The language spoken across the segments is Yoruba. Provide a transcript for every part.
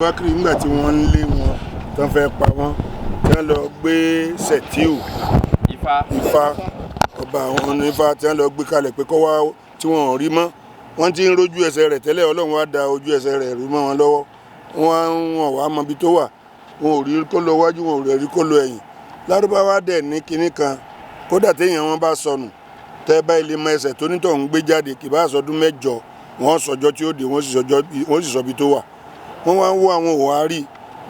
Abubakar nígbà tí wọ́n ń lé wọn tán fẹ́ pa wọ́n, tí wọ́n lọ gbé Sẹ̀tíù Ifá. Ifá, ọba àwọn onífá, tí wọ́n lọ gbé kalẹ̀ pé kọ́ wá, tí wọ́n ò rí mọ́. Wọ́n ti ń rójú ẹsẹ̀ rẹ̀ tẹ́lẹ̀, Ọlọ́run wá da ojú ẹsẹ̀ rẹ̀ rú mọ́ wọn lọ́wọ́. Wọ́n wá mọ ibi tó wà, wọn ò rí kó lọ wájú, wọn ò rí kó lọ ẹ̀yìn. Lárúbáwá dẹ̀ ní kinní kan, kódà téèyàn wọn bá sọnù, tẹ́ bá ilé mọ ẹsẹ̀ tó nítọ̀ ń gbé jáde, kì bá sọdún 8, wọ́n sọjọ́ tí ó dé, wọ́n sì sọ ibi tó wà. Wọ́n wá ń wá àwọn òwárí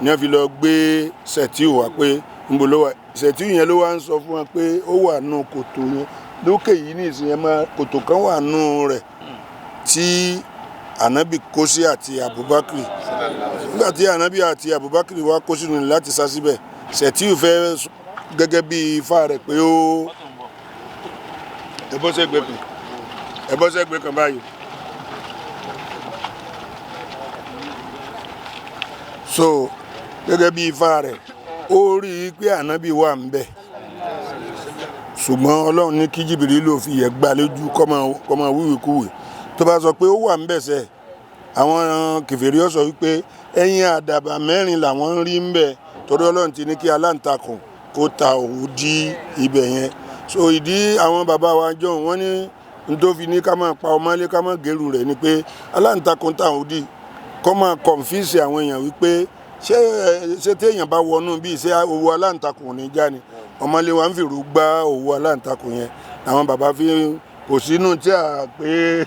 ní wọ́n fi lọ gbé Sẹ̀tíù wá pé ń bo ló wà. Sẹ̀tíù yẹn ló wá ń sọ fún wọn pé ó wà nù kòtò yẹn lókè yìí ní ìsìn yẹn, máa kòtò kan wà nù rẹ̀ tí Ànábì kó sí àti Abubakar. Nígbà tí Ànábì àti Abubakar wá kó sínú rẹ̀ láti sá síbẹ̀, Sẹ̀tíù fẹ́ gẹ́gẹ́ bí ifá rẹ̀ pé ó ẹ bọ́ sẹ́gbẹ̀ẹ́ kan, ẹ bọ́ sẹ́gbẹ̀ẹ́ kan báyìí. So gẹ́gẹ́ bí ifá rẹ̀, ó rí i pé Ànábì wà ń bẹ̀, ṣùgbọ́n Ọlọ́run ní kí Jìbìrìlù fi yẹ gbá lójú kọ́ máa wíwìkúwì. Tó bá sọ pé ó wà ń bẹ̀ sẹ́, àwọn kèfèrí ó sọ wípé ẹ̀yìn àdàbà 4 làwọn ń rí ń bẹ̀, torí Ọlọ́run ti ní kí aláǹtakùn kó ta òwú dí ibẹ̀ yẹn. So ìdí àwọn bàbá wa jọ wọ́n ní n tó fi ní ká máa pa ọmọlé ká máa gẹrù rẹ̀ ni pé aláǹtakùn ta òwú dí kọ́ máa kọ̀nfíìsì àwọn èèyàn wípé ṣé téèyàn bá wọnú bíi ṣé owó aláǹtakùn ní já ni. Ọmọlé wa ń fìrù gbá owó aláǹtakùn yẹn. Àwọn bàbá fi kò sínú tí a pé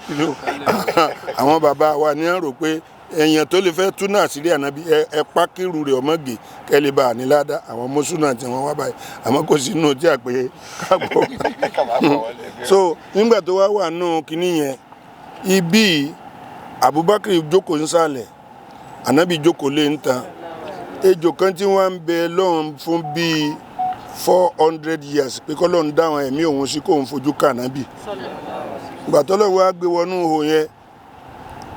àwọn bàbá wa ní à ń rò pé èèyàn tó lè fẹ́ túnà àṣírí Ànábì ẹ pákírù rẹ̀ ọmọge kẹ́ lè bá a ní ládàá. Àwọn mọ́sùnà tí wọ́n wá báyìí, àmọ́ kò sínú tí a pé káàbọ̀. So nígbà tó wá wà nù kínní yẹn, ibi Abubakar jókòó nsàlẹ̀, Ànábì jókòó lé ń tan ejò kan tí wọ́n ń bẹ lọ́hùn fún bíi 400 years pé k'Ọlọ́run dáhùn ẹ̀mí òun sí kóun fojú kà Ànábì. Ìgbà t'Ọlọ́run wá gbé wọnú ihò yẹn,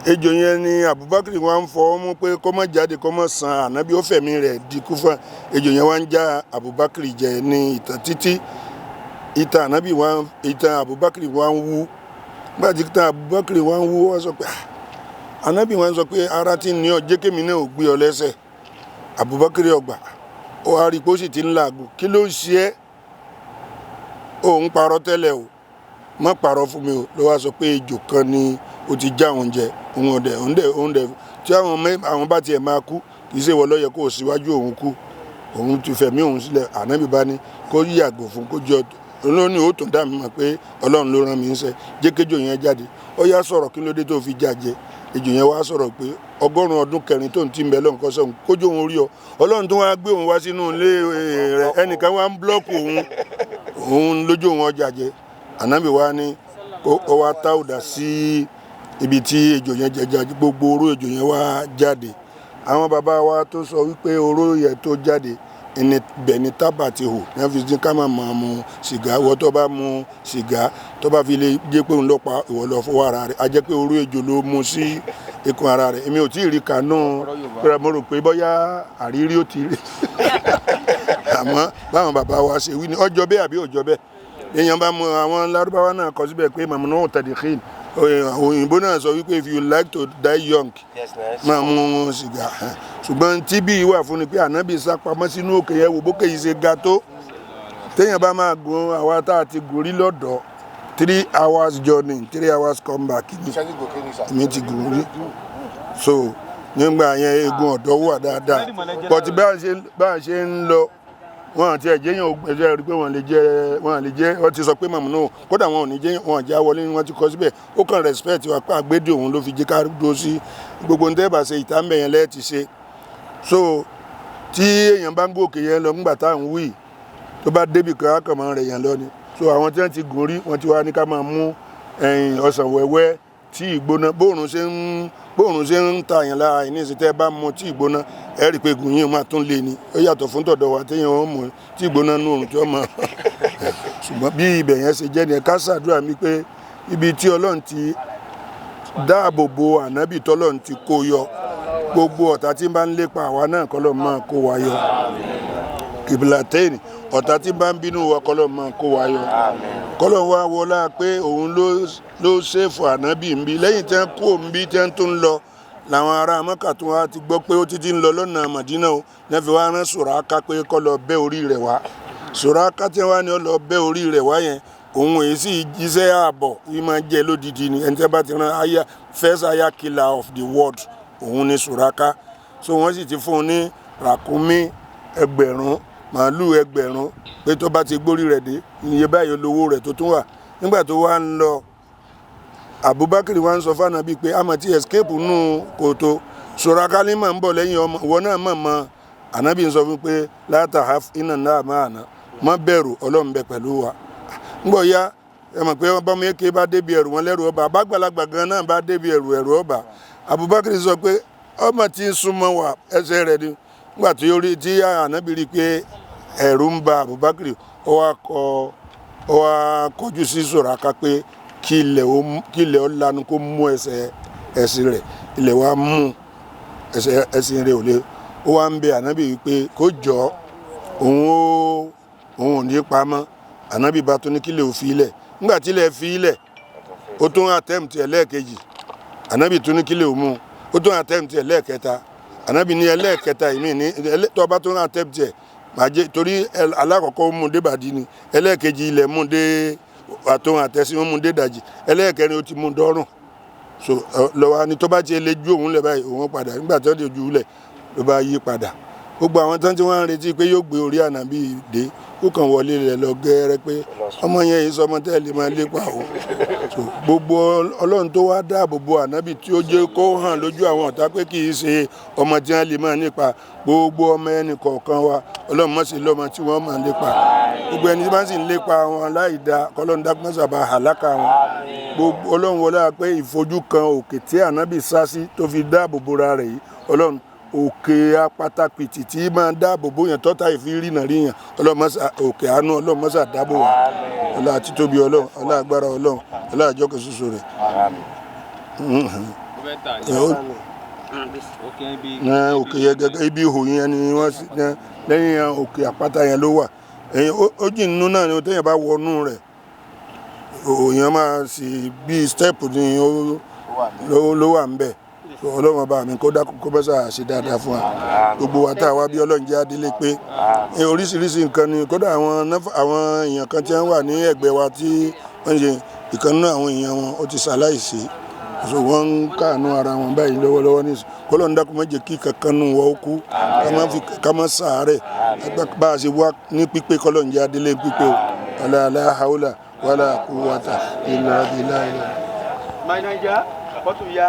ejò yẹn ni Abubakar wá ń fọwọ́ mú pé kó má jáde, kó má san Ànábì, ó fẹ̀mí rẹ̀ di kú fún ejò yẹn wá ń já Abubakar jẹ ní ìtàn títí ìtàn Ànábì wá, ìtàn Abubakar wá ń wú. Nígbà tí ìtàn Abubakar wá ń wú, wọ́n sọ pé Ànábì wá ń sọ pé ara ti ní ọ, jẹ́ kémi náà ò gbé ọ lẹ́sẹ̀. Abubakar ọgbà ó wá rí i pé ó sì ti ń làágùn, kí ló ń ṣe ẹ́? Òun parọ́ tẹ́lẹ̀ o, má parọ́ fún mi o. Ló wá sọ pé ejò kan ni ó ti já òun jẹ, òun ọ̀dẹ̀ òun dẹ̀ òun dẹ̀ tí àwọn bá tiẹ̀ máa kú, kì í ṣe ìwọ ló yẹ kó o síwájú òun kú, òun ti fẹ̀mí òun sílẹ̀. Ànábì bá ní kó yàgò fún kó jọ olóní, ó tún dá mi mọ̀ pé Ọlọ́run ló rán mi ń sẹ́, jẹ́ kéjò yẹn jáde. Ó yá sọ̀rọ̀, kí ló dé tó fi já jẹ? Ejò yẹn wá sọ̀rọ̀ pé 100 ọdún kẹrin tó ń ti ń bẹ lọ́nkọ́ sọ̀hún kójú òun rí ọ, Ọlọ́run tó wá gbé òun wá sínú ilé rẹ̀, ẹnìkan wá ń búlọ́ọ̀kù òun, òun lójú òun ọjà jẹ. Ànábì wá ní ó wá táwùdà sí ibi tí ejò yẹn jẹjẹ, gbogbo oró ejò yẹn wá jáde. Àwọn bàbá wa tó sọ wípé oró yẹn tó jáde bẹ̀ ni tábà ti hù ní wọ́n fi dín ká máa mu sìgá. Ìwọ tó bá mu sìgá tó bá fi lè jẹ́ pé òun lọ pa ìwọ lọ fọwọ́ ara rẹ̀, a jẹ́ pé oró ejò ló mu sí ikùn ara rẹ̀. Èmi ò tí ì rí kanú, mo rò pé bóyá àrírí ó ti rí, àmọ́ báwọn bàbá wa ṣe wí ni ọjọ́ bẹ́ẹ̀ àbí ọjọ́ bẹ́ẹ̀. Èèyàn bá mu àwọn Lárúbáwá náà kọ síbẹ̀ pé màmú náà tẹ̀lé, òyìnbó náà sọ wípé if you like to die young máa mu sìgá. Ṣùgbọ́n tí bí wà fún ni pé Ànábì sá pamọ́ sínú òkè yẹn, wò bókè yìí ṣe ga tó, téèyàn bá máa gun, àwa tá a ti gùn rí lọ́dọ̀ 3 hours journey, 3 hours come back ni èmi ti gùn rí. So nígbà yẹn eegun ọ̀dọ́ wà dáadáa, but bá a ṣe ń lọ wọn àti ẹ̀jẹ̀ yẹn ẹ̀jẹ̀ rí pé wọ́n lè jẹ́, wọ́n lè jẹ́. Wọ́n ti sọ pé màmú náà kódà wọn ò ní jẹ́, wọn já wọlé, wọ́n ti kọ síbẹ̀. Ó kàn respect wa pé àgbédè òun ló fi jẹ́ ká dúró sí gbogbo ní tẹ́ẹ̀bà ṣe ìta ń bẹ̀ yẹn lẹ́ẹ̀ ti ṣe. So tí èèyàn bá ń gòkè yẹn lọ nígbà tá à ń wí, tó bá débì kan á kàn máa rẹ̀ yẹn lọ ni. So àwọn tí wọ́n ti gùn rí, wọ́n ti wá ní ká máa mú ọsàn wẹ́wẹ́ tí ìgbóná, bóòrùn ṣe ń ta yẹn lára yìí nísìnyí, tẹ́ bá mu tí ìgbóná ẹ rí i pé egun yìí máa tún lé ni, ó yàtọ̀ fún tọ̀dọ̀ wa téèyàn ó mu tí ìgbóná nú òrùn tí ó mọ̀. Ṣùgbọ́n bí ibẹ̀ yẹn ṣe jẹ́ ni ká ṣàdúrà mi pé ibi tí Ọlọ́run ti dáàbò bo Ànábì tọ́lọ́run ti kó yọ, gbogbo ọ̀tá tí bá ń lépa àwa náà k'Ọlọ́run máa kó wa yọ. Kìbìlàtẹ́ẹ̀nì ọ̀tá tí bá ń bínú wa k'Ọlọ́run máa kó wa yọ. K'Ọlọ́run wá wọlá pé òun ló ṣèfù Ànábì ń bí lẹ́yìn tí wọ́n kú òun bí tí wọ́n tún lọ. Làwọn ará Mọ́kà tó wá ti gbọ́ pé ó ti ti ń lọ lọ́nà Mọ̀dínà o, ní fi wá rán Sùràká pé kó lọ bẹ́ orí rẹ̀ wá. Sùràká tí wọ́n á ní ó lọ bẹ́ orí rẹ̀ wá yẹn, òun èyí sì jíṣẹ́ ààbọ̀ yìí máa jẹ́ lódìdí ni. Ẹni tí wọ́n bá ti rán aya, first aya killer of the world, òun ni Sùràká. So wọ́n sì ti fún un ní ràkúnmí 1000, màálù 1000, pé tó bá ti gbórí rẹ̀ dé, iye báyìí lówó rẹ̀ tó tún wà. Nígbà tó wá ń lọ, Abubakar wa ń sọ fún Ànábì pé àmọ́ ti escape nù kòtò, Sùràká ní mà ń bọ̀ lẹ́yìn ọmọ ìwọ náà mọ̀ mọ́. Ànábì ń sọ fún pé látàhaf iná náà máa ná, má bẹ̀rù, Ọlọ́run bẹ pẹ̀lú wa. Ńgbọ̀ ya ẹ mọ̀ pé bọ́mọ eke bá débi ẹ̀rù wọn lẹ́rù ọba, àbágbàlagbà gan náà bá débi ẹ̀rù ẹ̀rù ọba. Abubakar sọ pé ọmọ tí ń súnmọ́ wa, ẹsẹ̀ rẹ̀ ni. Nígbà tí ó rí tí Ànábì rí pé ẹ̀rù ń ba Abubakar, ó wá kọjú sí Sùràká pé kí ilẹ̀ ó lanu kó mú ẹsẹ̀ ẹ̀sìn rẹ̀. Ilẹ̀ wa mú ẹsẹ̀ ẹ̀sìn rẹ̀ ò lé. Ó wá ń bẹ Ànábì wípé kó jọ, òun ò ní pamọ́. Ànábì bá tún ní kílẹ̀ ò fi ilẹ̀. Nígbà tí ilẹ̀ fi ilẹ̀, ó tún attempt ẹlẹ́ẹ̀kejì. Ànábì tún ní kílẹ̀ ò mú, ó tún attempt ẹlẹ́ẹ̀kẹta. Ànábì ní ẹlẹ́ẹ̀kẹta ìmí ní tó bá tún attempt ẹ̀ màjẹ, torí alákọ̀ọ́kọ́ ó mú débàdí ni, ẹlẹ́ẹ̀kejì ilẹ̀ mú dé àtòhun àtẹ̀sí, ó mú dé dàjì, ẹlẹ́ẹ̀kẹrin ó ti mú dọ́rùn. So lọ́wọ́ ni tó bá ti lè ju òun lẹ̀ báyìí, òun padà. Nígbà tó ti ju lẹ̀ ló bá yí padà. Gbogbo àwọn tán tí wọ́n ń retí pé yóò gbé orí Ànábì dé, ó kàn wọlé rẹ̀ lọ gẹ́rẹ́ pé ọmọ yẹn yìí sọmọ tẹ́lẹ̀ máa lépa o. So gbogbo Ọlọ́run tó wá dáàbò bo Ànábì tí ó jẹ́ kó hàn lójú àwọn ọ̀tá pé kì í ṣe ọmọ tí wọ́n lè máa nípa. Gbogbo ọmọ ẹnì kọ̀ọ̀kan wa, Ọlọ́run má ṣe lọ́mọ tí wọ́n máa lépa. Gbogbo ẹni tí wọ́n sì ń lépa wọn láì da, kọ́lọ́run dákun má ṣàbà hàlákà wọn. Gbogbo Ọlọ́run wọlé pé ìfojú kan òkè tí Ànábì sá sí tó fi dáàbò bora rẹ̀ yìí, Ọlọ́run òkè apátápìtì tí máa dáàbò bóyàn tọ́ta ìfi rìnà ríyàn, Ọlọ́run má ṣà òkè àánú, Ọlọ́run má ṣà dáàbò wá. Ọlá títóbi Ọlọ́run, ọlá agbára Ọlọ́run, ọlá àjọkẹ́ ṣoṣo rẹ̀. Òkè yẹn gẹ́gẹ́ ibi ihò yẹn ni wọ́n sì lẹ́yìn òkè àpáta yẹn ló wà. Ó jìn nínú náà ni téèyàn bá wọnú rẹ̀, òyìn máa sì bí step ni ló wà ń bẹ̀. Ọlọ́run ọba mi kó dákun kó bẹ́sà ṣe dáadáa fún wa. Gbogbo wa tá a wá bí, Ọlọ́run jẹ́ adélé pé oríṣiríṣi nǹkan ni. Kódà àwọn èèyàn kan tí wọ́n wà ní ẹ̀gbẹ́ wa tí wọ́n ṣe ìkan nínú àwọn èèyàn wọn, ó ti ṣaláìsí, so wọ́n ń káàánú ara wọn báyìí lọ́wọ́lọ́wọ́ ní. Kọ́lọ́run dákun má jẹ́ kí kankan nù wọ́n kú, ká má ṣàárẹ̀. Bá a ṣe wá ní pípé, kọ́lọ́run jẹ́ adélé pípé o. Ala haula wala quwwata illa billah. My Naija, bọ́tù ya.